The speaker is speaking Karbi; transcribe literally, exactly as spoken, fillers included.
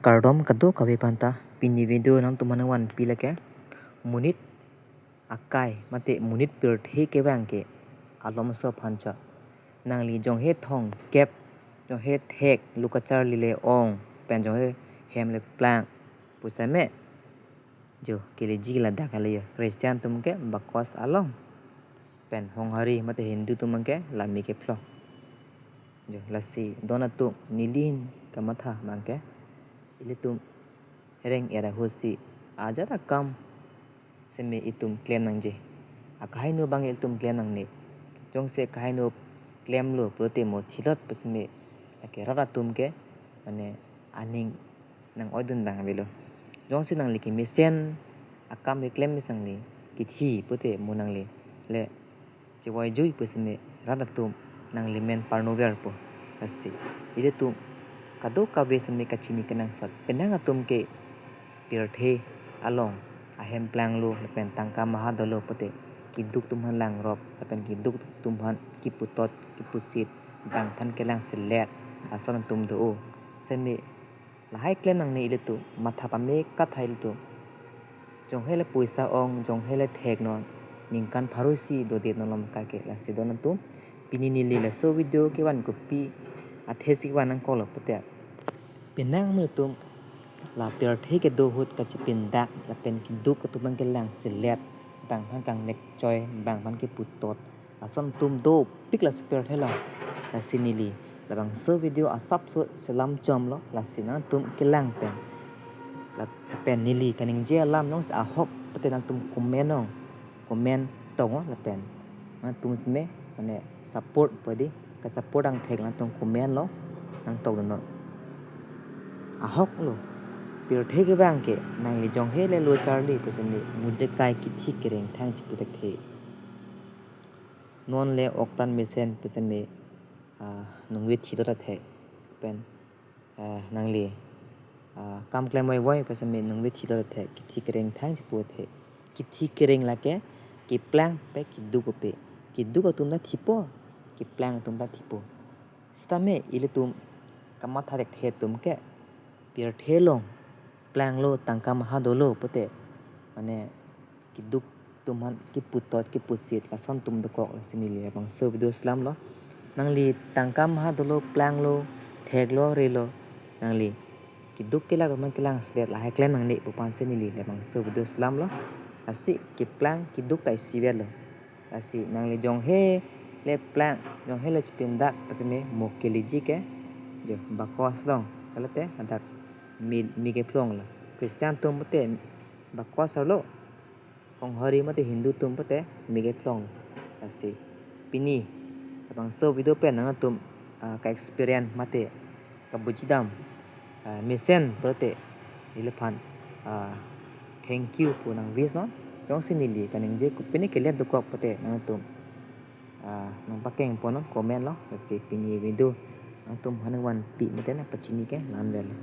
Kardom kadokave aphanta, pini video nangtum aphan nangvanpi lake monit akai mate monit pirthe kevang ke alomso aphan chot. Nangli jonghe thongkep, jonghe thek, lo kacharli le ong, pen jonghe hem le plang pusitame, jo, keleji ladak ale jo, Christian atum ke bakos along, pen Honghari mate Hindu atum ke la me kephlong. Jo, lasi don atum, neli ahin kamatha abang ke, ilitum reng-et ahut si ajat akam seme itum klem nangji. Akaheno abang ilitum klem nangne. Jongsi akaheno klemlo pulote mo thilot pusitame lake rat atum ke, mane, aning nang-oidun abang avelo. Jongsi nangli kemesen akam keklem si nangli kithi pute mo nangli le chevoijui pusitame rat atum nangli men parnoverpo. Lasi ilitum kadokave seme kachini kenangsot, penang atum ke pirthe along ahem planglo lapen tangka maha dolo pute keduk atum aphan langrop lapen keduk atum aphan kiputot kipusit, bang aphan kelangselet ason atum do-o. Seme lahai klem nangne ilitum, matha pame kathai ilitum. Jonghe le poisa ong, jonghe le thek non, ningkan pharo isi dodet non malom akai ke. Lasi don atum, pini neli laso video kevan kopi athe si kevan nangkoklo pute, penang amonit atum la pirthe kedo ahut kachipindak lapen keduk atum aphan kelangselet, bang aphan kangnekchoi, bang aphan kiputot ason atum dopik laso pirthe along. Lasi neli labangso video asapso selam chomlo, lasi nangtum kelang pen, lapen neli kaningje alam jongsi ahok pute nangtum comment ong, comment tong ong lapen nangtum seme, mane, support padi, ka support angthek nangtum comment along nangtokdunnon. Ahoklo, pirthe kevang ke nangli jonghe le lo charli pusitame monit akai kithi kereng thang chipu thekthe. Non le okpran mesen pusitame, ah, nungve thilo ta thek. Pen, ah, nangli, ah, kam klem voivoi pusitame nungve thilo ta thek. Kithi kereng thang chipu thek. Kithi kereng lake keplang pen keduk ape. Keduk atum ta thipo, keplang atum ta thipo. Sitame ilitum kamatha thekthe atum ke pirthe along planglo, tangka maha dolo pute, mane, keduk atum aphan kiputot kipusit ason atum dokok. Lasi neli labangso video selamlo. Nangli tangka maha dolo, planglo, theklo, relo, nangli keduk kelak atum aphan kelangselet lahai klem nangne pu aphan si neli labangso video selamlo. Lasi keplang keduk ta isivet lo. Lasi nangli jonghe le plang, jonghe le chipindak pusitame mo keleji ke, jo, bakos along, kalite ladak me, me kephlonglo. Christian atum pute bakos arlo, Honghari mate Hindu atum pute me kephlonglo. Lasi pini labangso video pen nangtum, ah, ka-experience mate kabujidam, ah, mesen pulote neliphan, ah, thank you pu nang-wish non. Jongsi neli kaningje kopine kelet dokok pute nangtum, ah, nangpakeng pon non comment along. Lasi pini video nangtum aphan nangvanpi mate nangpachini ke la-an ver lo.